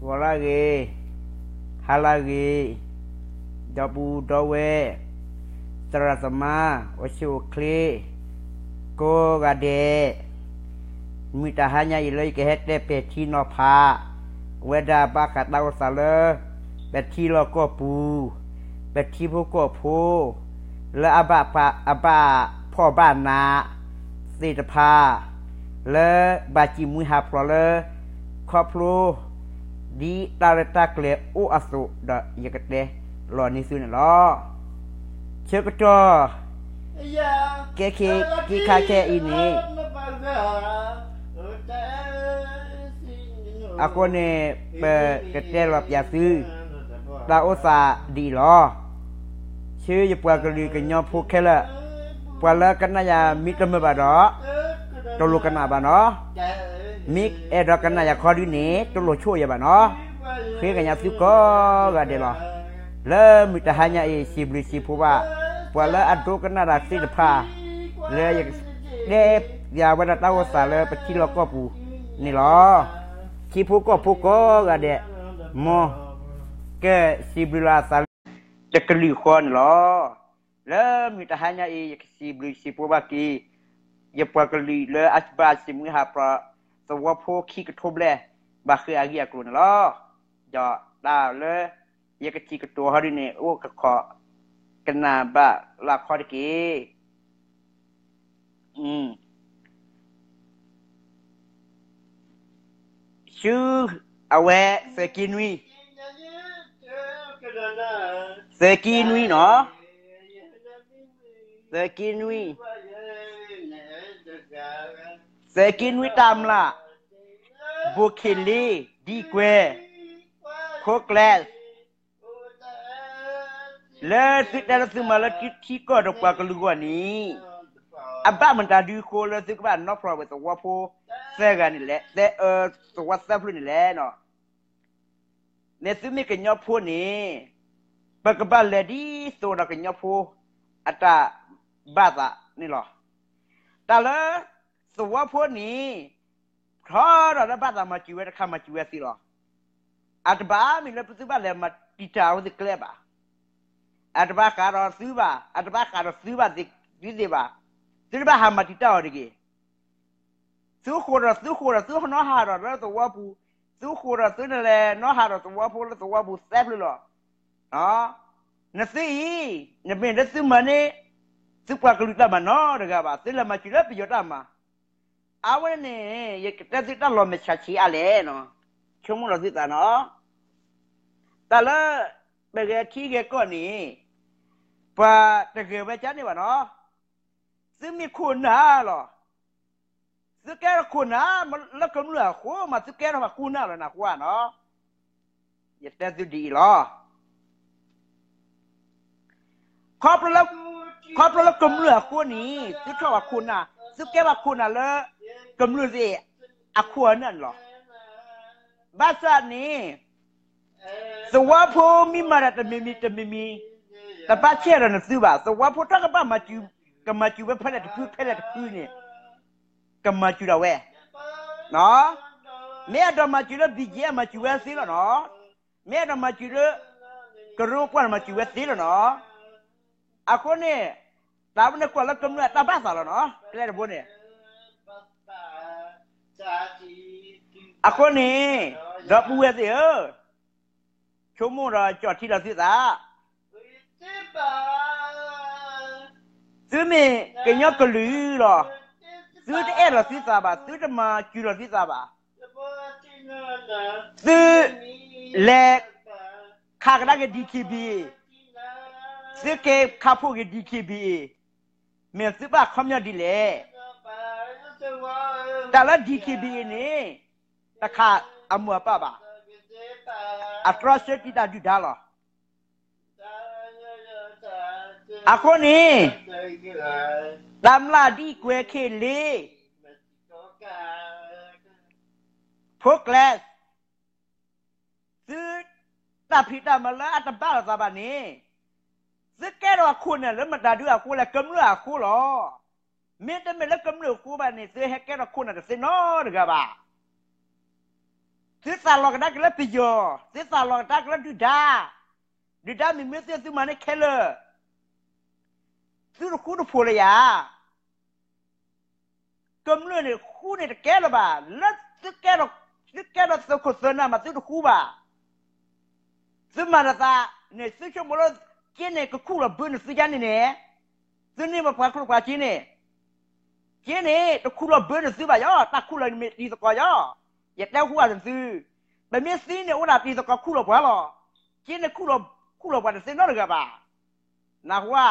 ဂီၤလၢဂ့ၤ, ဟါလၢဂ့ၤ, ဒီပုၢ်ဒီဝဲၢ်, သရၣ်သမါ, အိၣ်ဆူၣ်အိၣ်ချ့ ကိးဂၤဒဲး, မုၢ်တဟါညါအံၤလၢယကဟဲတဲပဲာ်ထံနီၤဖး ဝဲဒၣ်ဘၣ်ဃးတၢ်အိၣ်သးလၢ ပထံလီၢ်ကီၢ်ပူၤ, ပထံဖိကီၢ်ဖိ လၢအဘၣ်ဖှီၣ်ဘၣ်နးသ့ၣ်တဖၣ် လၢဘၣ်စံၣ်မှံဟးဖျိးလၢ ခီဖျိ ဒ်တၢ်ရဲၣ်တၢ်ကျဲၤအိၣ်အသိးဒီး ယကတဲလီၤန့ၢ်သုန့ၣ်လီၤ. ဆၢကတီၢ် ကဲခ့က့ခါခဲအံၤန့ၣ် အဃိန့ၣ် ပကတဲလီၤပၠးသု တၢ်အိၣ်သးဒ်အံၤလီၤ. ဆူယပှၤကလုာ်ကညီဖိခဲလၢာ်, ပှၤလၢကနၣ်ယၤမ့ၢ်တမုာ်ဘၣ်ဒီး တလိၣ်ကနၣ်ဘၣ်နီၤ. မ့ၢ်အဲၣ်ဒိးကနၣ်ယၤခီဒုန့ၣ် တလိၣ်ဆိၣ်ယၤဘၣ်နီၤ. ဃ့ကညးသုကိးဂၤဒဲးလီၤ. လၢမုၢ်တဟါညါအံၤ စံးဘျုးစံးဖှိၣ်ဘၣ် ပှၤလၢအဒိကနၣ်တၢ်သ့ၣ်တဖၣ် လၢယကတဲပၠးဝဲဒၣ်တၢ်အိၣ်သးလၢပထံလီၢ်ကီၢ်ပူၤန့ၣ်လီၤ. ထံဖိကီၢ်ဖိကိးဂၤဒဲး မ်ကစံးဘျုးလီၤအသးလၢ တကလုာ်ဃီန့ၣ်လီၤ. လၢမုၢ်တဟါညါအံၤ ယကစံးဘျုးစံးဖှိၣ်ဘၣ်က့ၤ ယပှၤကလုာ်လၢအဘၣ်စံၣ်မှံဟးဖျိး သဝီဖိခံကထိဘျဲၣ် ဘၣ်ဃ့အဂ့ၢ်အကျိၤန့ၣ်လီၤ. ဒီးတၢ်လၢ ယကစံးကတိၤဟီဒုန့ၣ် အိၣ်ကခီ ကနၣ်ဘၣ်လၢအခီတက့ၢ်. ဆူအဝဲ သုးက့နွံ, သုးက့နွံနီၤ, သုးက့နွံ, သုးက့နွံတၢ်မျၢ်, ဘိၣ်ခ့ၣ်လ့, ဒံကွဲ, ခိကျဲး လၢသုတဲလၢသုမၤလၢထံကီၢ်ဒီးပှၤကလုာ်အဂီၢ်န့ၣ် အဘၣ်မတၤဒုဃိလၢသုကဘၣ်နီၣ်ဖျီဝဲသဝီဖိသၢဂၤန့ၣ်လဲၣ်, သဝီသၢဖျၢၣ်န့ၣ်လဲၣ်. မ့ၢ်သုမ့ၢ်ကညီဖိန့ၣ် ပကဘၣ်လဲၤဒ်သိးဒီးကညီဖိအတၢ်ဘၣ်သးန့ၣ်လီၤ. တၢ်လၢသဝီဖိန့ၣ် ထီဒီးလၢဘၣ်သးမၤစၢၤဝဲတခါ မၤစၢၤဝဲသ့လီၤ. အတဘၣ်မ့ၢ်လၢပသုဘၣ်လဲၤမၤတံာ်တာ်အဝဲသ့ၣ်ကျဲဘၣ်. အတဘၣ်ဃးဒီးသုဘၣ်, အတဘၣ်ဃးဒီးသုဘၣ်သ့ၣ်သုသ့ၣ်ဘၣ်. သုတဘၣ်ဟးမၤတံာ်တာ်အီၤတဂ့ၤ. သုဃိာ်ဒီးသုဃိာ်ဒီးသုနီၣ်ဟးဒီးလၢသဝီပူၤ, သုဃိာ်ဒီးသုန့ၣ်လဲၤနီၣ်ဟးဒီးသဝီဖိလၢသဝီပူၤသၢဖျၢၣ်လီၤ. နသုအံၤ နမ့ၢ်လၢသုမၤန့ၢ် သုပှၤကလုာ်တၢ်မၤနီတဂၤဘၣ်, သုလဲၤမၤစၢၤလၢပယီၤတၢ်မၤ. အဝဲန့ၣ် ယကတဲသုတၢ်လီၤမဲာ်ဆါဆံးအါလဲၣ်နီၤ, ဆိကမိၣ်လီၤသုသးနီၤ. တၢ်လၢ ပဂဲၤထံဂဲၤကီၢ်န့ၣ် ပှၤတဂဲၤဝဲကန့ၣ်ဘၣ်နီၤ. သုမ့ၢ်ခိၣ်နၢ်လီၤ. သုကဲထီၣ်ခိၣ်နၢ် လၢကမျၢၢ်အဃိမး သုကဲထီၣ်ပှၤခိၣ်နၢ်လီၤနၤကွၢ်နီၤ. ယတဲသုဒ်အံၤလီၤ. ခီဖျိလၢကမျၢၢ်အဃိန့ၣ် သုထီၣ်ပှၤခိၣ်နၢ်, သုကဲပှၤခိၣ်နၢ်လၢ ကမျၢၢ်သ့ၣ်အခိၣ်အနၢ်န့ၣ်လီၤ. ဘၣ်ဆၣ်န့ၣ် သဝီဖိမ့ၢ်မၤတၢ်တမံၤမံၤတမံၤမံၤ တဘၣ်ဆဲးဒီးနသုဘၣ်. သဝီဖိထီၣ်ကဘၣ်မၤစၢၤ, ကမၤစၢၤဝဲဖဲလဲၣ်တဖုဖဲလဲၣ်တဖုန့ၣ် ကမၤစၢၤဒၣ်ဝဲ. မ့ၢ်အဲၣ်ဒိးမၤစၢၤလၢ ဘံၣ်ကၠံ မၤစၢၤဝဲသ့လီၤနီၤ. မ့ၢ်အဲၣ်ဒိးမၤစၢၤလၢ ကရၢကွၢ် မၤစၢၤဝဲသ့လီၤနီၤ. အဃိန့ၣ် တၢ်ဝဲန့ၣ်ကွၢ်လၢကမျၢၢ်အတၢ်ဘၣ်သးလီၤနီၤ ကျဲတဘိန့ၣ်. အဃိန့ၣ် ဒီပုၢ်ဝဲၢ်သ့ၣ်ဧၢ, ဆိကမိၣ်ဒီးကၠီၣ်ထံလီၤသုသး. သုမ့ၢ်ကညီကလုာ်လီၤ. သုတအဲၣ်လီၤသုသးဘၣ်, သုတမၤစၢၤလီၤသုသးဘၣ်. သုလဲၤခးကဒါက့ၤ DKBA, သုက့ၤခးဖှိၣ်က့ၤ DKBA, မ့ၢ်သုဘၣ်ခီပညီဒ်လဲၣ်. တၢ်လၢ DKBA န့ၣ် တခးအမိၢ်အပၢ်ဘၣ်. အတြီဆၢတံာ်တာ်ဒုၣ်ဒါလီၤ. အဃိန့ၣ် တၢ်မျၢ်ဒံၣ်ကွဲးခ့လ့ ဖိကျဲး သုတၢ်ဖံးတၢ်မၤလၢအတဘၣ်လိာ်သးဘၣ်န့ၣ် သုကဲထီၣ်ခိၣ်နၢ်လၢမတၤဒုအဃိလဲၣ်, ကမျၢၢ်အဃိလီၤ. မ့တမ့ၢ်လၢကမျၢၢ်အဃိဘၣ်န့ၣ် သုဟဲကဲထီၣ်ခိၣ်နၢ်တသ့နီတဂၤဘၣ်. သုသးလီၤကဒါက့ၤလၢပယီၤ, သုသးလီၤကဒါက့ၤလၢဒုၣ်ဒါ, ဒုၣ်ဒါမ့ၢ်မ့ၢ်သု သုမၤန့ၢ်ခဲလၢာ်, သုတဃူတဖိးလၢၤယၤ. ကမျၢၢ်န့ၣ်ဃူန့ၣ်တကဲလၢၤဘၣ်, လၢသုကဲဒီးသုးခိၣ်သုးနၢ်မးသုတဃူဘၣ်. သုမၤတသးန့ၣ် သုဆိကမိၣ်လၢ က့န့ၣ်ကခူၣ်လီၤဘၢနသုယါန့ၣ်န့ၣ်, သုန့ၢ်ပှၤခူၣ်ပှၤက့န့ၣ်, က့န့ၣ်တခူၣ်လီၤဘၢနသုဘၣ်ယီ, တၢ်ခူၣ်လီၤန့ၣ်မ့ၢ်တံၤသကိးယီ, ယတဲဟူအီၤနသု, ပမ့ၢ်သံန့ၣ်အိၣ်ဒၣ်တံၤသကိးခူၣ်လီၤပှၤလီၤ, က့န့ၣ်ခူၣ်လီၤပှၤတသ့နီတဂၤဘၣ်, နၢ်ဟူဧါ.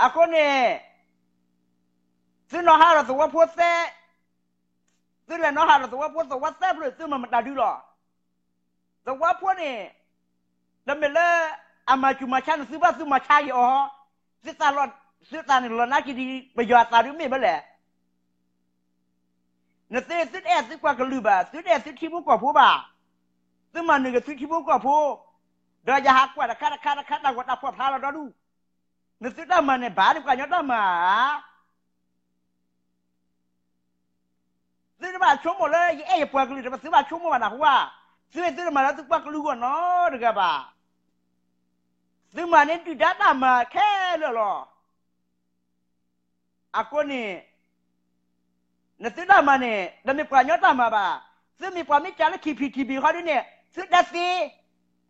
အဃိန့ၣ် သုနီၣ်ဟးဒီးသဝီဖိသၢ, သုလဲၤနီၣ်ဟးဒီးသဝီဖိသဝီသၢဖျၢၣ် သုမၤမတၤဒုလီၤ. သဝီဖိန့ၣ် တမ့ၢ်လၢအမၤစူၤမၤဆါန့ၣ် သုဘၣ်သုမၤဆါက့ၤအီၤ, သုသးလီၤ, သုသးန့ၣ်လီၤနါက့ၤဒ်ပယီၤအသးဒုမ့ၢ်ဘၣ်လဲၣ်. နသုသုတအဲၣ်သုပှၤကလုာ်ဘၣ်, သုတအဲၣ်သုထံဖိကီၢ်ဖိဘၣ်, သုမၤနၢၤက့ၤသုထံဖိကီၢ်ဖိ, ဒီးယဟးကွၢ်တခါတခါတခါ တၢ်ဂီၤတၢ်ဖီၣ်ဖျါလီၤဒီဒူၣ်, နသုတၢ်မၤန့ၣ်ဘၣ်န့ၣ် ပှၤကညီတၢ်မၤဧါ. သုတဘၣ်ဆိကမိၣ်လၢယအဲၣ်ယပှၤကလုာ် တဘၣ်သုဘၣ်ဆိကမိၣ်ဘၣ်နၢ်ဟူဧါ, သုသုတမၤလၢသုပှၤကလုာ်ဂီၢ်နီတဂၤဘၣ်. သုမၤန့ၢ်ဒုၣ်ဒါတၢ်မၤခဲလၢာ်လီၤ. အဃိန့ၣ် နသုတၢ်မၤန့ၣ် တမ့ၢ်ပှၤကညီတၢ်မၤဘၣ်. သုမ့ၢ်ပှၤမ့ၢ်စးလၢ ခံဖံထံဖံ ဃီဒ်န့ၣ် သုတဲသ့,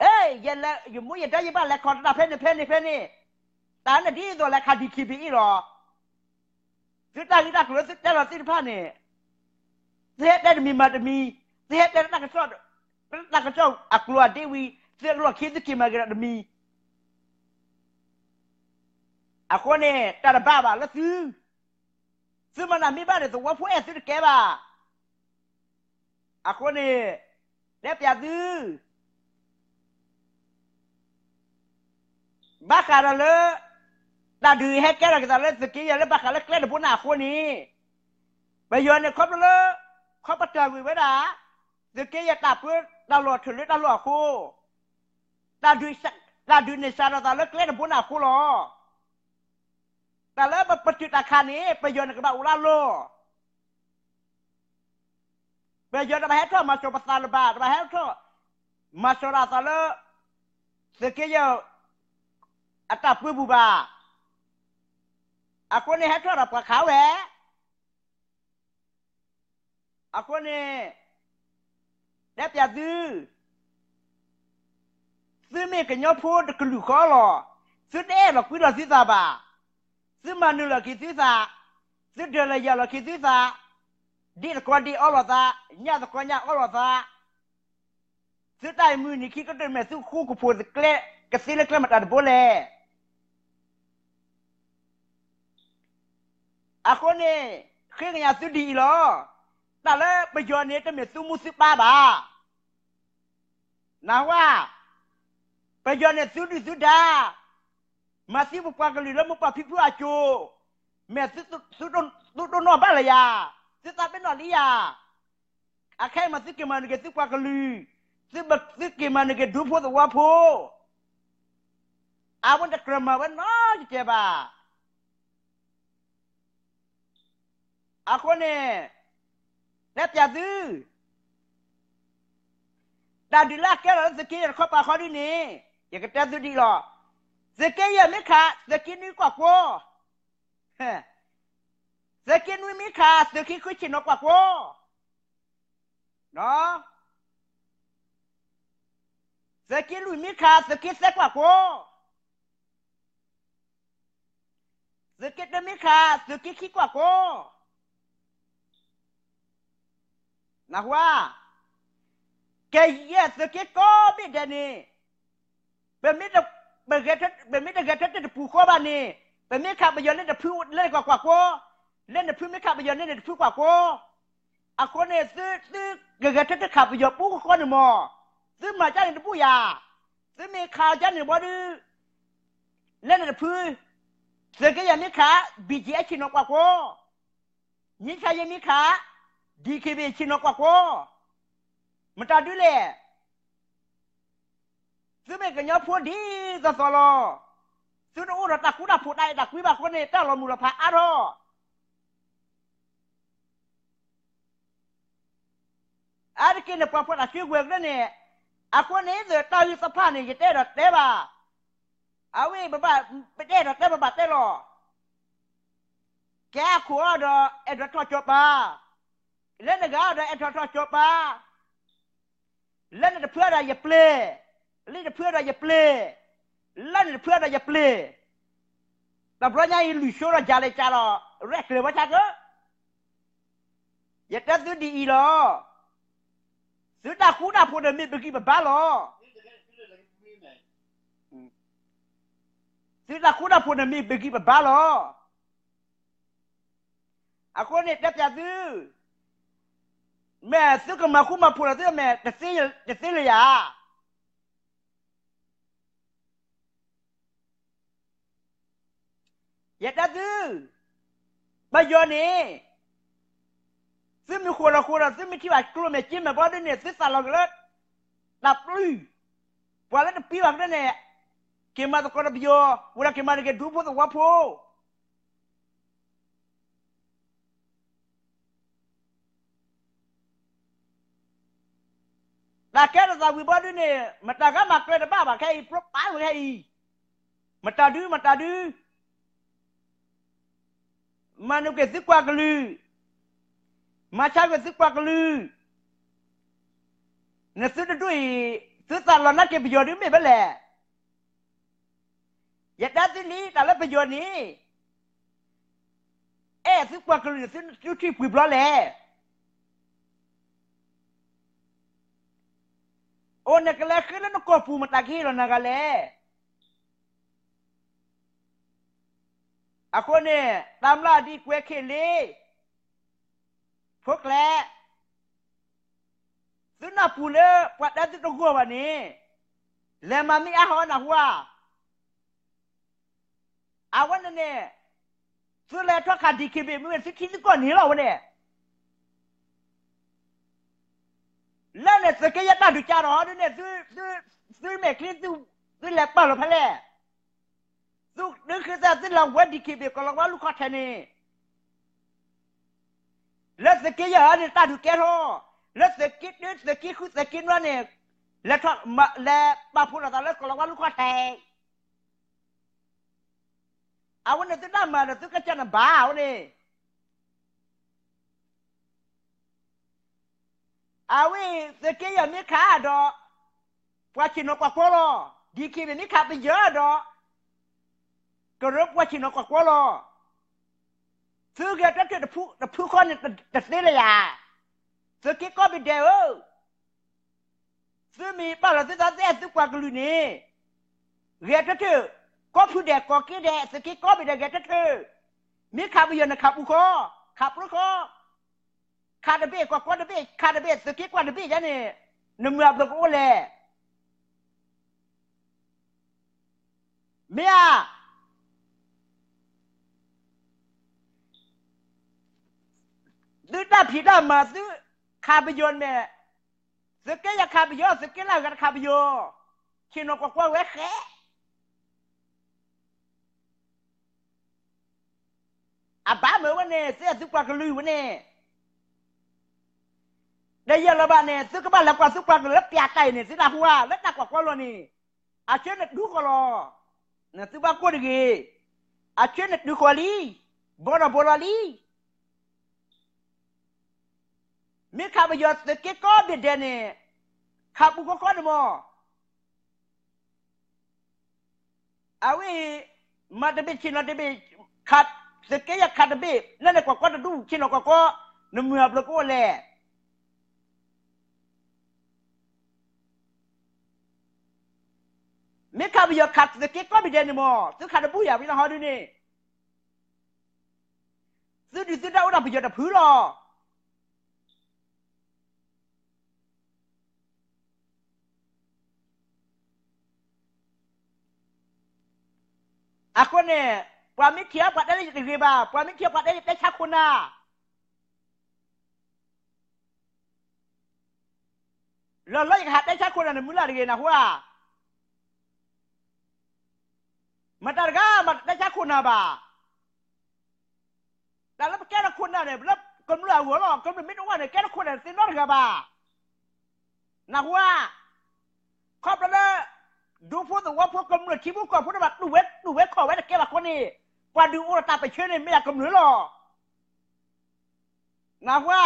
အဲ ယလဲၤ ယမူယဒါယဘၣ်လဲၤခီတၢ်ဖဲန့ၣ်ဖဲန့ၣ်ဖဲန့ၣ်, တၢ်န့ၣ်ဒ်သိးလဲၤခး ဒီခံဖံ အံၤလီၤ. သုတၢ်ဂ့ၢ်တၢ်ကျိၤလၢသုတဲလီၤသ့ၣ်တဖၣ်န့ၣ် သုဟဲတဲတမံၤမၤတမံၤ, သုဟဲတဲလၢတၢ်ကစီၣ်, တၢ်ကစီၣ်အကျိၤအဒ့ဝံၤ သုလီၢ်ခံသုက့ၤမၤက့ၤဒီးတမံၤ. အဃိန့ၣ် တၢ်တဘၣ်ဘၣ်လၢသု, သုမၤနၢၤမ့ၢ်ဘၣ်န့ၣ် သဝီဖိအဲၣ်သုတကဲဘၣ်. အဃိန့ၣ် တဲပျးသု ဘၣ်ဃးဒီးလၢ တၢ်ဒုးဟဲကဲထီၣ်က့ၤသးလၢသုးက့ယဲၢ်လၢဘၣ်ဃးလၢကျဲတဘိန့ၣ်အဃိန့ၣ်, ပယီၤန့ၣ်ခီဖျိလၢ ခီပတာ်ကွံာ်ဝဲဒၣ် သုးက့ယဲၢ်တၢ်ပၢတၢ်လီၢ်ထၢၣ်လၢတၢ်လီၢ်အဃိ, တၢ်ဒုးန့ၣ်စးထီၣ်သးလၢကျဲတဘိန့ၣ်အဃိလီၤ. တၢ်လၢပပတုာ်တၢ်ခးန့ၣ် ပယီၤန့ၣ်ကဘၣ်အိၣ်လၢအလီၢ် ပယီၤတဘၣ်ဟဲထီၣ်မၤစၢၤပသးလၢၤဘၣ်, တဘၣ်ဟဲထီၣ်မၤစၢၤဒၣ်သးလၢ သုးက့ယဲၢ်အတၢ်ပၢပူၤဘၣ်. အဃိန့ၣ်ဟဲထီၣ်ဒီးပှၤခးဝဲ. အဃိန့ၣ် တဲပျးသု သုမ့ၢ်ကညီဖိတကလုာ်ဃီလီၤ. သုတအဲၣ်လီၤကွံလီၤသုသးဘၣ်. သုမၤနၢၤလီၤက့ၤသုသး, သုဒၢးလီၤယၤလီၤက့ၤသုသး, ဒ့ၣ်သကိးဒ့ၣ်အီလီၤသး, ညၣ်သကိးညၣ်အီလီၤသး, သုတၢ်မုၢ်နံၤခံကတၢၢ်မ့ၢ်သုဃူကဖိးကျဲ ကသ့လၢကျဲမတၤတဘိလဲၣ်. အဃိန့ၣ် ဃ့ကညးသုဒ်အံၤလီၤ. တၢ်လၢပယီၤန့ၣ် တမ့ၢ်သုမူသုပၢ်ဘၣ်. နၢ်ဟူဧါ, ပယီၤန့ၣ်သုဒုၣ်သုဒါ, မၤသံပပှၤကလုာ်လၢမိၢ်ပၢ်ဖံဖုအစိၤ, မ့ၢ်သုဒိၣ်နီၢ်ဘၣ်လၢယၤ, သုသးပ့ၤနီၣ်လံယၤ. အခဲအံၤမ့ၢ်သုက့ၤမၤနၢၤက့ၤသုပှၤကလုာ်, သုက့ၤမၤနၢၤက့ၤဒူဖိသဝီဖိ, အဝဲတကြၢးမၤဝဲနီတစဲးဘၣ်. အဃိန့ၣ် တဲပျးသု, တၢ်ဒုးလၢအကဲထီၣ်လၢသုးက့ယဲၢ်တခီပၤဃီဒ်န့ၣ် ယကတဲသုဒ်အံၤလီၤ. သုးက့ယဲၢ်မ့ၢ်ခး သုးက့နွံကွၢ်ကွီ, သုးက့နွံမ့ၢ်ခး သုးက့ဃုဆ့ၣ်နီၤကွၢ်ကွီ, သုးက့လွံၢ်မ့ၢ်ခး သုးက့သၢကွၢ်ကွီ, သုးက့တၢမ့ၢ်ခး သုးက့ခံကွၢ်ကွီ, နၢ်ဟူဧါ, ကယဲၢ်သုးက့ကိးဘ့ၣ်ဒဲးန့ၣ် ပမ့ၢ်တဂဲၤဆၢထၢၣ်တပူၤဃီဘၣ်န့ၣ် ပမ့ၢ်ခးပယီၤလၢတဖုလၢတကွၢ်ကွၢ်ကွီ, လၢနဖုမ့ၢ်ခးပယီၤလၢနတဖုကွၢ်ကွီ, အဃိန့ၣ် သုသုကဂဲၤဆၢထၢၣ်ခးပယီၤပူဃီဃီန့ၣ်မး, သုမၤကၢ်န့ၣ်တဘူၣ်ယၤ, သုမ့ၢ်ခးကၢ်န့ၣ်ဘီဒုး လၢနတဖု, သုးက့ယဲၢ်မ့ၢ်ခး ဘံၣ်ကၠံၣ်အဲၣ်ဆ့ၣ်နီၤကွၢ်ကွီ, မ့ၢ်ခးယဲၢ်မ့ၢ်ခး ဒံၣ်ခ့ဘ့ၣ်ဆ့ၣ်နီၤကွၢ်ကွီ, မတၤဒုလဲၣ် သုမ့ၢ်ကညီဖိဒ်သိးသိးလီၤ. သုတအိၣ်ဒီးတၢ်ဃူတၢ်ဖိးတၢ်အဲၣ်တၢ်ကွံဘၣ်အဃိန့ၣ် တၢ်လီၤမုၢ်လီၤဖးအါထီၣ်. က့န့ၣ်ပှၤဖီၣ်တၢ်စုကဝဲၤကရၢန့ၣ်, အဃိန့ၣ် သုတၢ်ဂ့ၢ်သ့ၣ်တဖၣ်န့ၣ် ယတအဲၣ်ဒိးတဲဘၣ်. အဝဲ ပဘၣ်, ပတအဲၣ်ဒိးတဲ ပဘၣ်တဲလီၤ. ကဲအခိၣ်အီၤဒီး အဲၣ်ဒိးထီၣ်ကၠီၤပၤ, လၢနဂၤအီၤဒီး အဲၣ်ဒိးထီၣ်ကၠီၤပၤ, လၢနတဖုအီၤဒီးယပျဲၢ်, လၢနတဖုအီၤဒီးယပျဲၢ်, လၢနတဖုအီၤဒီးယပျဲၢ်, တဘျီညါအံၤ လုၢ်ဆိဒီးယၤလဲၤကးလီၤ, ရဲၣ်ကျဲၤဝဲဆါကၢ ယတဲသုဒ်အံၤလီၤ. သုတၢ်ဃူတၢ်ဖိးန့ၣ်မ့ၢ်ပဂံၢ်ပဘါလီၤ. သုတၢ်ဃူတၢ်ဖိးန့ၣ်မ့ၢ်ပဂံၢ်ပဘါလီၤ. အဃိန့ၣ်တဲပၠးသု, မ့ၢ်သုကမၤဃူမၤဖိးလီၤသုမဲာ် တသ့လၢၤယၤ. ယတဲသု, ပယီၤန့ၣ် သုမ့ၢ်ဃိးလီၤဃိးဒီး သုမ့ၢ်ထံၣ်ဘၣ်ကျိၣ်မဲာ် က့မဲာ်ဘီဒ်န့ၣ် သုသးလီၤက့ၤလၢ တၢ်ပျုၢ်, ပှၤလၢတပံဘၣ်ကဒဲန့ၣ် က့ၤမၤသကိးဒီးပယီၤ, ဝဲဒၣ်က့ၤမၤတဂ့ၤ ဒူဖိသဝီဖိ တၢ်ကဲထီၣ်သးဝံၤဘီဒ်န့ၣ် မတၤဂၤမၤကျဲတဘၣ်ဘၣ်ခဲအံၤ, ပျိပာ်ဝဲခဲအံၤ, မတၤဒု မတၤဒု မၤနုာ်က့ၤသုပှၤကလုာ်, မၤဆါက့ၤသုပှၤကလုာ်, နသုတဒူၣ်အံၤ, သုသးလီၤနာ်က့ၤပယီၤဒုမ့ၢ်ဖဲလဲၣ်. ယတဲသုလံ တၢ်လၢပယီၤန့ၣ် အဲၣ်သုပှၤကလုာ်န့ၣ် သုထံၣ်ပှဲၤဘျီလဲၣ်. အိၣ်နကလဲၤဃ့လၢနကီၢ်ပူၤ မတၤကဟ့ၣ်လီၤနၤဂၤလဲၣ်. အဃိန့ၣ် တၢ်မျၢ်ဒ်ကွဲးခဲလံ, ဖိကျဲ, သုနၢ်ပူၤလၢပှၤတဲသုတဂီၢ်ဘၣ်န့ၣ်, လဲၤမၤမ့ၢ်အါဟီနၢ်ဟူဧါ. အဝဲန့ၣ်န့ၣ် သုလဲၤထီၣ်ခး DKBA မ့ၢ်ဝဲ သုထံသုကီၢ်န့ၣ်လီၤဝဲန့ၣ်. လၢန့ၣ် သုးက့ယဲၢ်တၢ်ဒုးကါထီၣ်ဒ်န့ၣ် သုမဲာ်ချံ သုလဲၤပာ်လီၤဖဲလဲၣ်. သုဒုးဃ့သး သုလဲၤဝဲ DKBA ကီၤလၤဝါလူၢ်ခီၣ်ထံးန့ၣ် လၢသုးက့ယဲၢ်အံၤန့ၣ် တၢ်ဒုးကဲထီၣ်, လၢသုးက့တၢ သုးက့ဃု သုးက့နွံန့ၣ် လဲၤထီၣ် လဲၤပာ်ဖှိၣ်လိာ်သးလၢကီၤလၤဝါလူၢ်ခီၣ်ထံး. အဝဲန့ၣ်သုတၢ်မၤဒီး သုကစၢ်နဘၣ်ဝဲန့ၣ်. အဝဲ သုးက့ယဲၢ်မ့ၢ်ခးဒီး ပှၤဆ့ၣ်နီၤကွၢ်ကွီလီၤ. DKBA မ့ၢ်ခးပယီၤဒီး ကရၢပှၤဆ့ၣ်နီၤကွၢ်ကွီလီၤ. သုဂဲၤတၢၢ်တဖုဃီန့ၣ် တသ့လၢၤယၤ. သုးက့ကိးဘ့ၣ်ဒဲးဧၢ, သုမ့ၢ်ပာ်လီၤသုသး သုအဲၣ်သုပှၤကလုာ်န့ၣ် ဂဲၤတၢၢ်တၢၢ်, ကီၢ်ဖုဒဲး ကီၢ်က့ဒဲး သုးက့ကိးဘ့ၣ်ဒဲး ဂဲၤတၢၢ်တၢၢ်. မ့ၢ်ခးပယီၤန့ၣ် ခးပူၤဃီ, ခးပျိဃီ, ခးတဘ့ၣ် ကွၢ်ကွီတဘ့ၣ်, ခးတဘ့ၣ် သုးက့ကွၢ်တဘ့ၣ်ယဲန့ၣ် နမုၢ်အဘျုးကအိၣ်လဲၣ်. မ့ၢ်ဧါ. သုတၢ်ဖံးတၢ်မၤ သုခးပယီၤန့ၣ်, သုးက့ယဲၢ်ခးပယီၤ, သုးက့လၢအဂၤတခးပယီၤ, ဆ့ၣ်နီၤကွၢ်ကွီဝဲဃဲ အဘၣ်မုာ်ဝဲန့ၣ် သုအဲၣ်သုပှၤကလုာ်ဝဲန့ၣ်, တယဲၢ်လၢၤဘၣ်န့ၣ် သုကဘၣ်လဲၤကွၢ်သုပှၤကလုာ်လၢပျၢၤတၢ်အံၤန့ၣ် သုနၢ်ဟူဧါ, လၢတၢ်ကွၢ်ကွီလီၤန့ၣ်, အဆၢနတုၤဃီၤလီၤ. သုဘၣ်ကိၢ်တဂ့ၤ, အဆၢနတုၤဃီၤလံ, ဘီဒီးဘီလီၤလံ. မ့ၢ်ခးပယီၤသုးက့ကိးဘ့ၣ်ဒဲးန့ၣ် ခးပူၤဃီဃီန့ၣ်မး. အဝဲ မၤတဘ့ၣ်ဆ့ၣ်နီၤတဘ့ၣ်, သုးက့ယဲၢ်ခးတဘ့ၣ် လၢန့ၣ်ကွၢ်ကွီတဒူၣ် ဆ့ၣ်နီၤကွၢ်ကွီ, နမုၢ်အဘျုးကအိၣ်လဲၣ်. မ့ၢ်ခးပယီၤခးသုးက့ကိးဘ့ၣ်ဒဲးန့ၣ်မး သုခးတဘူၣ်ယၤ ပှၤဟီဒုန့ၣ်, သုဒုးသုတၢ်အိၣ်ဒီးပယီၤတဖုလီၤ. အဃိန့ၣ် ပှၤမ့ၢ်ထံၣ်အီၤပှၤတဲလၢယတဂ့ၤဘၣ်, ပှၤမ့ၢ်ထံၣ်အီၤပှၤတဲလၢယတဲဆါခိၣ်နၢ် လီၤလီၤယကဟးတဲဆါခိၣ်နၢ်န့ၣ် မုၢ်လၢ်တဂ့ၤ နၢ်ဟူဧါ. မတၤတဂၤမးတတဲဆါခိၣ်နၢ်ဘၣ်. တၢ်လၢပကဲထီၣ်ခိၣ်နၢ်န့ၣ် လၢကမျၢၢ်အဂီၢ်လီၤ. ကမျၢၢ်မ့ၢ်တအိၣ်န့ၣ် ကဲထီၣ်ခိၣ်နၢ်န့ၣ် သ့ၣ်နီတဂၤဘၣ်. နၢ်ဟူဧါ. ခီဖျိလၢ ဒူဖိသဝီဖိကမျၢၢ်ထံဖိကီၢ်ဖိတဖၣ် တူၢ်ဝဲတူၢ်ဝဲခီၣ်ဝဲတကဲဘၣ်ဃိန့ၣ်, ပှၤဒုးအိၣ်ဒီးတၢ်ပၢဆှၢန့ၣ် မ့ၢ်ဒၣ်ကမျၢၢ်လီၤ. နၢ်ဟူဧါ.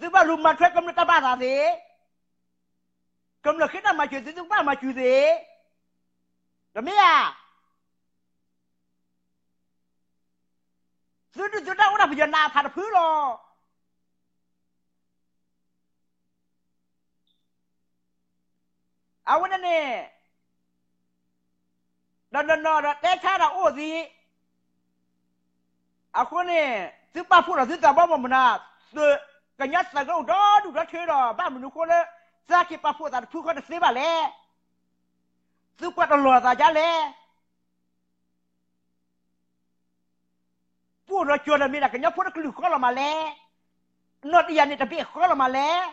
သုဘၣ်လူၤမၤထွဲကမျၢၢ်တၢ်ဘၣ်သးသ့, ကမျၢၢ်ဃ့တၢ်မၤစၢၤသု သုကဘၣ်မၤစၢၤသ့, တမ့ၢ်ဧါ. သုဒုၣ်သုဒါအိၣ်ဒၣ်ပယီၤနးဖးတဖုလီၤ. အဝဲန့ၣ်န့ၣ် ဒီးနီၢ်နီၢ်ဒီးတဲဆါဒီးအိၣ်သ့, အဃိန့ၣ် သုပာ်ဖှိၣ်ဒီးသုသးဘီမုၢ်မနၤ, သုးကညီသးကအိၣ်ဒီဒူၣ်ဒီထၢဒီး ဘၣ်မနုၤဃိလၢ သုဟဲက့ၤပာ်ဖှိၣ်သးတဖုဃီတသ့ဘၣ်လဲၣ်. သုကွၢ်တလီၤသးဒ်လဲၣ်. ပှိၢ်ဒီးကၠီၤဒီးမ့ၢ်ဒၣ်ကညီဖိတကလုာ်ဃီလီၤမးလဲၣ်. နီၢ်တယၢ်န့ၣ်တဘ့ၣ်ဃီလီၤမးလဲၣ်.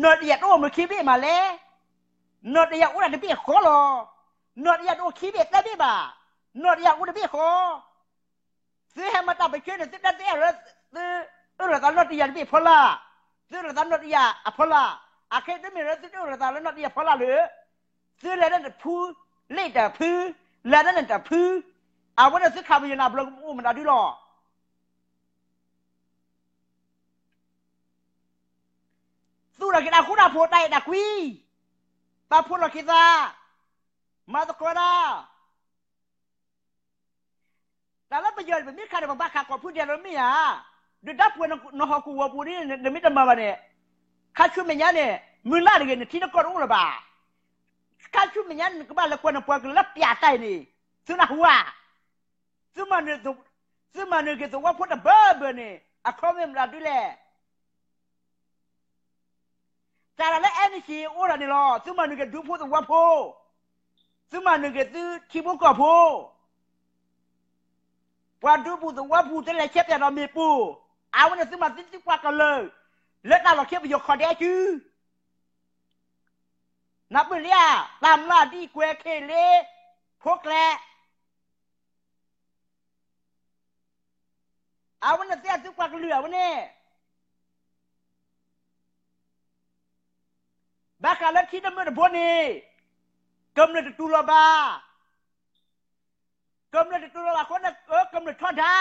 နီၢ်တယၢ်တအိၣ်မုာ်ခံဘ့ၣ်မးလဲၣ်. နီၢ်တယၢ်အိၣ်ဒၣ်တဘ့ၣ်ဃီလီၤ. နီၢ်တယၢ်တအိၣ်ခံဘ့ၣ်သၢဘ့ၣ်ဘၣ်. နီၢ်တယၢ်အိၣ်တဘ့ၣ်ဃီ. သုဟဲမၤတၢ်ပၢဆှၢန့ၣ် သုတဲသုအဲၣ်လၢ သုအၢၣ်လီၤသးနီၢ်တယၢ်တဘ့ၣ်ဖီလာ်, သုအၢၣ်လီၤသးနီၢ်တယၢ်အဖီလာ်, အခဲအံၤတမ့ၢ်လၢသုတအၢၣ်လီၤသးလၢနီၢ်တယၢ်ဖီလာ်လၢ သုလဲၤတၢ်တဖု, လ့ၣ်တၢ်ဖု, လဲၤတၢ်န့ၣ်တၢ်ဖု, အဝဲန့ၣ်သုခးပယီၤနၤဘျီကအိၣ်မတၤဒုလီၤ. သူၣ်ထီၣ်က့ၤတၢ်ဃူတၢ်ဖိးတၢ်အဲၣ်တၢ်ကွံ, ပာ်ဖှိၣ်လီၤက့ၤသး, မၤသကိးတၢ် တၢ်လၢပယီၤန့ၣ် ပမ့ၢ်ခးန့ၣ် ပဘၣ်ခးကိးဖုဒဲးလီၤမ့ၢ်ဧါ, ဒီးတၢ်ပှဲၤနဟီၣ်ခိၣ်ဝီၤပူၤန့ၣ် နမ့ၢ်တမၤဘၣ်န့ၣ်, ခါဆူမဲာ်ညါန့ၣ် မုၢ်လၢ်တဂ့ၤ နထံနကီၢ်တအိၣ်လၢၤဘၣ်. ခါဆူမဲာ်ညါန့ၣ် နကဘၣ်လဲၤကွၢ်နပှၤကလုာ်လၢပျၢၤတၢ်အံၤန့ၣ်, သုနၢ်ဟူဧါ. သုမၤနၢၤက့ၤသဝီဖိတဘၢဘၢန့ၣ် အခီမ့ၢ်မတၤဒုလဲၣ်. တၢ်လၢ NCA အိၣ်ဒီးန့ၣ်လီၤ. သုမၤနၢၤက့ၤဒူဖိသဝီဖိ, သုမၤနၢၤက့ၤသုထံဖိကီၢ်ဖိ, ပှၤဒူပူၤသဝီပူၤ သုလဲၤဆဲးပၠးဒီးမ့ၣ်ပိၢ်, အဝဲန့ၣ်သုမၤသံသုပှၤကလုာ် လၢတၢ်လီၢ်ခံပယီၤခီၣ်ဒဲးစု နၢ်ပၢၢ်လံဧါ, တၢ်မျၢ်ဒံၣ်ကွဲၤခ့ၣ်လ့ ဖိကျဲ အဝဲန့ၣ်သ့ၣ်သုပှၤကလုာ်အဝဲန့ၣ်, ဘၣ်ဃးလၢထံတမၢၢ်တဘိန့ၣ်, ကမျၢၢ်တတူၢ်လိာ်ဘၣ်, ကမျၢၢ်တတူၢ်လိာ်ဘၣ်အဃိန့ၣ် ကမျၢၢ်ထီဒါ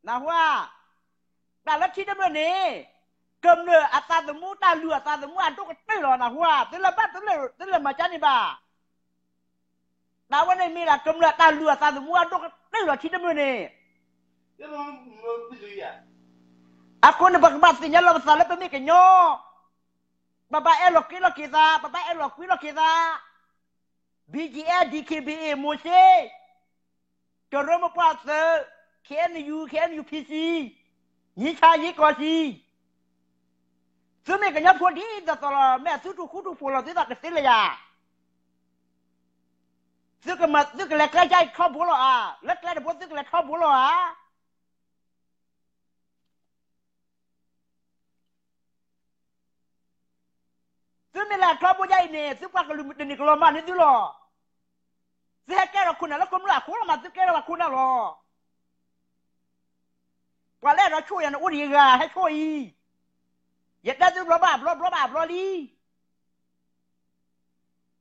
နၢ်ဟူဧါ, တၢ်လၢထံတမၢၢ်န့ၣ်, ကမျၢၢ်အသးသမူတၢ်လုၢ်အသးသမူအဒိၣ်ကတၢၢ်လီၤ နၢ်ဟူဧါ, သုလၢဘၣ်သုလၢမၤကၠါန့ၣ်ဘၣ်, တၢ်ဝဲန့ၣ်မ့ၢ်ဒၣ်ကမျၢၢ်အတၢ်လုၢ်အသးသမူအဒိၣ်ကတၢၢ်လီၤထံတမၢၢ်န့ၣ်, အဃိန့ၣ် ပကဘၣ်သ့ၣ်ညါလီၤပသးလၢပမ့ၢ်ကညီ, ပဘၣ်အဲၣ်လီၤကွံလီၤက့ၤသး, ပဘၣ်အဲၣ်လီၤကွံလီၤက့ၤသး BGF, DKBA, မိၤၡ့, ကရၢမိၢ်ပှၢ်သုး, KNU, KNU PC, ယ့ဆါယ့ကီၢ်စံ, သုမ့ၢ်ကညီဖိဒ်သိးသိးလီၤ မ့ၢ်သုတူၢ်ဃူတူၢ်ဖိးလီၤသုသးတသ့လၢၤယၤ, သုကလဲၤကျဲယါအံၤထီဘိလီၤဧါ, လၢကျဲတဘိသုကလဲၤထီဘိလီၤဧါ. သုမ့ၢ်လဲၤထီဘိယါအံၤန့ၣ် သုပှၤကလုာ်တန့ၢ်ကလီၤမၢ်န့ၢ်သုလီၤ. သုဟဲကဲထီၣ်ခိၣ်နၢ်လၢကမျၢၢ်အဃိလီၤမး သုကဲထီၣ်ဘၣ်ခိၣ်နၢ်လီၤ. ပှၤလၢအဲၣ်ဒိးဆိၣ်ယၤန့ၣ် အိၣ်ဒံးဂၤဟဲဆိၣ်အံၤ, ယတဲသုဘျီဘၣ်ဘျီဘျီဘၣ်ဘျီ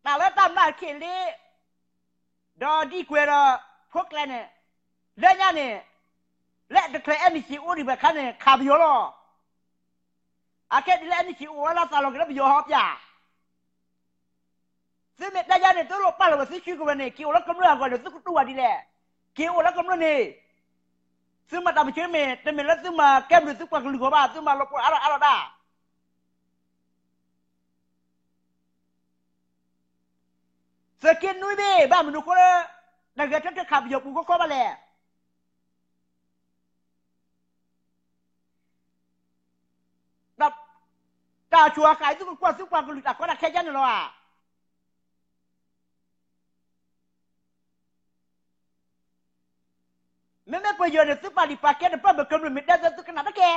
လံ. တၢ်လၢတၢ်မျၢ်ခ့ၣ်လ့ ဒီးဒံၣ်ကွဲၤဒီး ဖိကျဲန့ၣ်, လၢညါန့ၣ်, လၢတချုး NCA အိၣ်ဒံးဘၣ်အခါန့ၣ် ခးပယီၤလီၤ. အခဲဒ်လၢ NCA အိၣ်ဝဲလၢသးလီၤက့ၤလၢပယီၤဟီပၠး, သုမ့ၢ်တဲယါန့ၣ် သုလိၣ်ပာ်လီၤဝဲသုစုကဝဲၤန့ၣ် က့ၤအိၣ်လၢကမျၢၢ်အဂီၢ်န့ၣ် သုကတူၢ်ဘၣ်ဒ်လဲၣ်. က့ၤအိၣ်လၢကမျၢၢ်န့ၣ်, သုမၤတၢ်ပၢဆှၢမ့ၢ် တမ့ၢ်လၢသုမၤကဲဘျုးသုပှၤကလုာ်ဂီၢ်ဘၣ် သုမၤလီၤပှီၢ်အါထီၣ်အါထီၣ်ဒၣ် သုးက့နွံဘ့ၣ် ဘၣ်မနုၤအဃိလၢ တဂဲၤထၢထၢခးပယီၤပူၤခီခီဘၣ်လဲၣ်. တၢ်ဆူးအဃာ်အံၤ သုကကွၢ်သုပှၤကလုာ်တၢ်ကီတၢ်ခဲကါန့ၣ်လီၤဧါ. မ့မ့ၢ်ပယီၤန့ၣ် သုပာ်ဒံးပာ်ကဲတပၢၢ်ဘၢၣ်ကမျၢၢ်မ့ၢ်တဲသု သုကနၣ်တကဲ,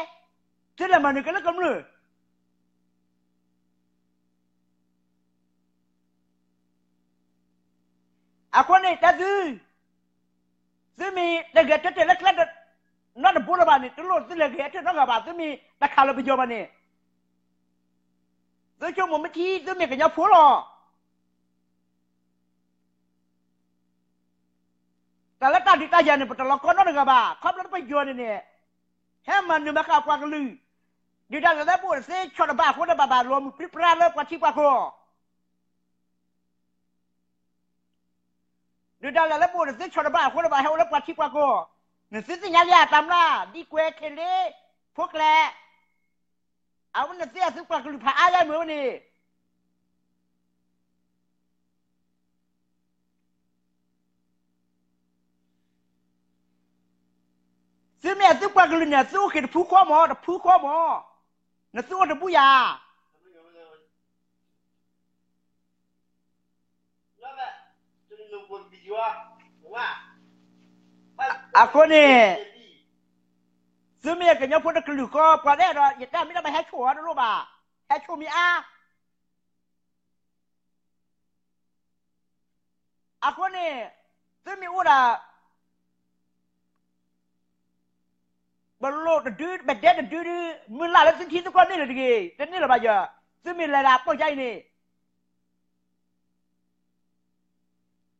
သုလဲၤမၤနၢၤက့ၤလၢကမျၢၢ် အဃိန့ၣ်တဲသု, သုမ့ၢ်တဂဲၤတၢတၢၢ်လၢကျဲတ နီတဘိလၢၤဘၣ်န့ၣ် တလိၣ်သုလဲၤဂဲၤဟဲထၢၣ်နီတဂၤဘၣ်. သုမ့ၢ်တခးလီၤပယီၤဘၣ်န့ၣ်, သုဆိကမိၣ်မ့ၢ်ထံ သုမ့ၢ်ကညီဖိလီၤ. တၢ်လၢတၢ်ဒုးတၢ်ယၤန့ၣ် ပတလီၤကီနီတဂၤဘၣ်. ခီဖျိလၢပယီၤန့ၣ်န့ၣ် ဟဲမၤနၢၤမၤဃၣ်ပှၤကလုာ်, ဒုးတၢ်လၢပအိၣ်တသ့ဆီၣ်တဘၣ်အဃိန့ၣ် ဘၣ်ဘၣ်လီၤမုၢ်ပြံပြါလၢပှၤထံပှၤကီၢ် ဒုးတၢ်လၢပအိၣ်တသ့ဆီၣ်တဘၣ်အဃိန့ၣ် ဘၣ်ဟဲအိၣ်လၢပှၤထံပှၤကီၢ်. နသုသ့ၣ်ညါလံဧါ တၢ်မျၢ် ဒ်ကွဲး ခ့လ့ ဖိကျဲ, အဝဲန့ၣ်သ့အသုပှၤကလုာ်ဖးအါယါမုာ်ဝဲန့ၣ် သုမ့ၢ်အသုပှၤကလုာ်န့ၣ် သုအိၣ်ဃ့ၢ်တဖုဃီမၢ် တဖုဃီမၢ်, နသုအိၣ်တဘူၣ်ယၤ. အဃိန့ၣ် သုမ့ၢ်ကညီဖိတကလုာ်ဃီ ပှၤတအဲၣ်ဒိး ယတၢ်မ့ၢ်တၢ်ဘၣ်ဟဲဆိၣ်အီၤတလိၣ်ဘၣ်, ဟဲဆိၣ်မ့ၢ်အါ အဃိန့ၣ် သုမ့ၢ်အိၣ်ဒၣ် ပလိၣ်တဒု ပဒဲတဒုဒု မုၢ်လၢ်လၢသုထံသုကီၢ်န့ၣ်လၢၤတဂ့ၤ, တန့ၢ်လၢၤဘၣ်ယၤ, သုမ့ၢ်လဲၤဒၣ်ပိာ်ယါအံၤန့ၣ်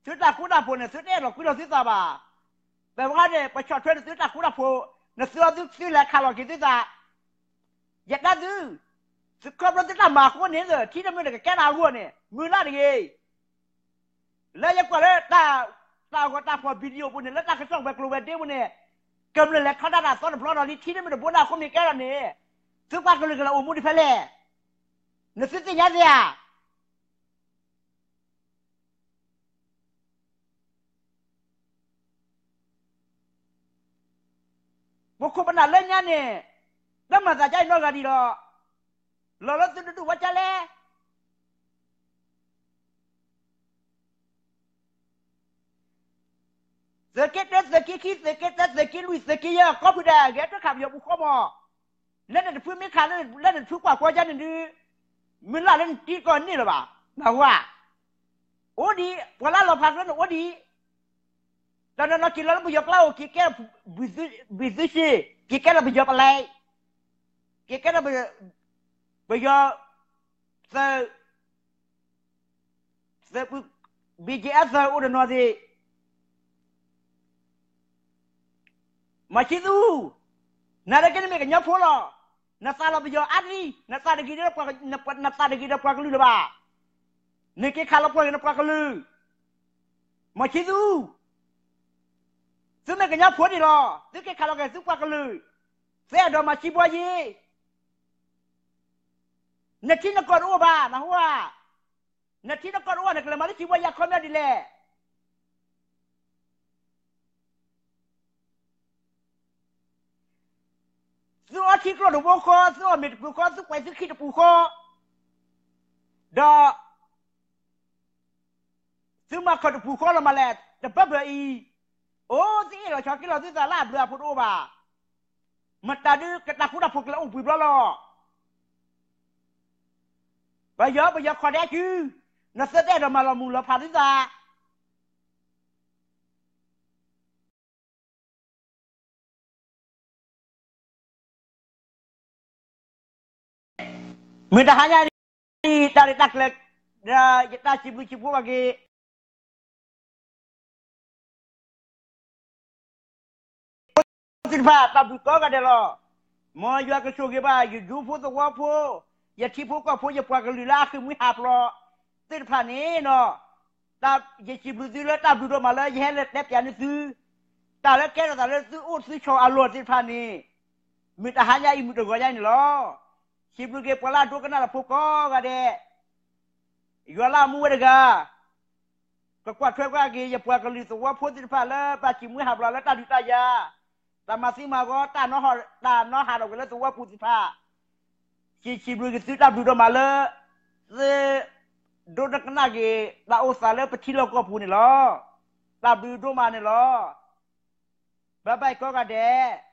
သုတၢ်ဃူတၢ်ဖိးန့ၣ် သုတအဲၣ်ဒိးကွံလီၤသုသးဘၣ်. ပဝဲန့ၣ် ပဆီၣ်ထွဲန့ၢ်သုတၢ်ဃူတၢ်ဖိး, နသုအီသုသုလဲၤခးလီၤက့ၤသုသး, ယတၢ်သု, သုခီဖျိသုတၢ်မၤအဃိန့ၣ် ထံတမုၢ်န့ၣ်ကကဲနၤအဂီၢ်န့ၣ် မုၢ်လၢ်တဂ့ၤ. လၢယကွၢ်လၢ တၢ်ဂီၤတၢ်ဖီၣ် video ပူၤန့ၣ် လၢတၢ်ကစီၣ်ဝဲၤကျိၤဝဲၤဒ့ပူၤန့ၣ် ကမျၢၢ်လဲၤထီဒါတၢ်သီတဘျီဒီးလံ ထံတမုၢ်တဘိန့ၣ်အဃိမ့ၢ်ကဲလီၤန့ၣ် သုပှၤကလုာ်ကလဲၤအိၣ်မူဒ်ဖဲလဲၣ်. နသုသ့ၣ်ညါသ့ဧါ. ပခိၣ်ပနၢ်လၢညါန့ၣ် တမၤသးဒ်အံၤနီတဂၤဒံးလီၤ. လီၤလၢသုတဒူၣ်ဝဲဒ်လဲၣ်. သုးက့တၢ သုးက့ခံ သုးက့သၢ သုးက့လွံၢ် သုးက့ယဲၢ် ကီၢ်ဖုဒဲး ဂဲၤတခးပယီၤပူၤဃီမး, လၢနတဖုမ့ၢ်ခးလၢနတဖုကွၢ်ကွီၢ်ယါန့ၣ်ဒုး မုၢ်လၢ်လၢနတံၤကီၢ်န့ၣ်လၢၤဘၣ်, နၢ်ဟူဧါ. အိၣ်ဒံး ပှၤလၢလီၤဖးကျၢန့ၣ်အိၣ်ဒံး တနီၤနီၤက့ၤလီၤလၢပယီၤကျါအိၣ် က့ၤကဲ ဘံသုရှ့, က့ၤကဲလၢပယီၤပလဲ, က့ၤကဲလၢ ပယီၤ သုး သုး BGF သုးအိၣ်တနီၤသ့ၣ် မၤဆံသူ, နၤဒၣ်က့နမ့ၢ်ကညီဖိလီၤ. နသးလီၤပယီၤအါဒံ, နသးတဂ့ၤ, နသးတဂ့ၤဒီးပှၤကလုာ်လၢၤဘၣ်. နက့ၤခးလီၤပှၤက့ၤနပှၤကလုာ်, မၤဆံသူ, သုမ့ၢ်ကညီဖိန့ၣ်လီၤ. သုက့ၤခးလီၤက့ၤသုပှၤကလုာ်, သုအဲၣ်ဒိးမၤဆံဘှီယ့ နထံနကီၢ်တအိၣ်ဘၣ် နဟူဧါ. နထံနကီၢ်တအိၣ် နကလဲၤမၤလၢဆံဘှီယဲအခီပညီဒ်လဲၣ်. သုအီထံကျိတဘိဃီ, သုအီၣ်မ့ၤတပူၤဃီ, သုကွဲးသုခံတပူၤဃီ, ဒီး သုမၤခီၣ်တပူၤဃီလီၤမးလဲၣ် တဘၢဘၢအံၤ, အိၣ်သုအ့ၣ်လီၤဆီက့ၤလီၤသုသးလၢအဘျုးအဖှိၣ်တအိၣ်ဘၣ်. မတၤဒုးကတၢ်ဃူတၢ်ဖိးကလဲၤအိၣ်ဘှံးဘျီလီၤ. ပယီၤ ပယီၤခီၣ်ဒဲးစု, နသုတအဲၣ်ဒိးမၤလီၤမုၢ်လီၤဖးသုသး မုၢ်တဟါညါအံၤ တၢ်ရဲၣ်တၢ်ကျဲၤ ဒီးယတၢ်စံးဘျုးစံးဖှိၣ်ဘၣ်က့ၤ သ့ၣ်တဖၣ် တၢ်ဘျုးကိးဂၤဒဲးလီၤ. မ်ယွၤကဆိၣ်ဂ့ၤဘၣ် ယဒူဖိသဝီဖိ, ယထံဖိကီၢ်ဖိ ယပှၤကလုာ်လၢအဃ့ၢ်မှံဟးဖျိးသ့ၣ်တဖၣ်န့ၣ်လီၤ. ယစံးဘျုးသုလၢတၢ်ဘျုးဒိၣ်မးလၢယဟဲလၢတဲပၠးန့ၢ်သု တၢ်လၢကဲထီၣ်သးလၢသုအိၣ်သုဆိးအလီၢ်သ့ၣ်တဖၣ်န့ၣ် မုၢ်တဟါညါအံၤ မုၢ်တဂီၤညါအံၤန့ၣ်လီၤ. စံးဘျုးက့ၤပှၤလၢအဒိကနၣ်တၢ်ဖိကိးဂၤဒဲး, ယွၤလၢအမူဝဲတဂၤ ကကွၢ်ထွဲကွၢ်က့ၤ ယပှၤကလုာ်သဝီဖိသ့ၣ်တဖၣ်လၢဘၣ်စံးမွဲဟးဖျိးလၢတၢ်ဒုးတၢ်ယၤ, တၢ်မၤသံမၤဂီၤ တၢ်နီၣ်ဟးထီၣ်ကွံာ်လၢသဝီပူၤသ့ၣ်တဖၣ်, စံးဘျုးက့ၤသုတၢ်ဘျုးဒိၣ်မးလၢ သု ဒိကနၣ်က့ၤ တၢ်အိၣ်သးလၢပထံလီၢ်ကီၢ်ပူၤန့ၣ်လီၤ. တၢ်ဘျုးဒိၣ်မးန့ၣ်လီၤ. ဘၣ်ဘၣ်ကိးဂၤဒဲး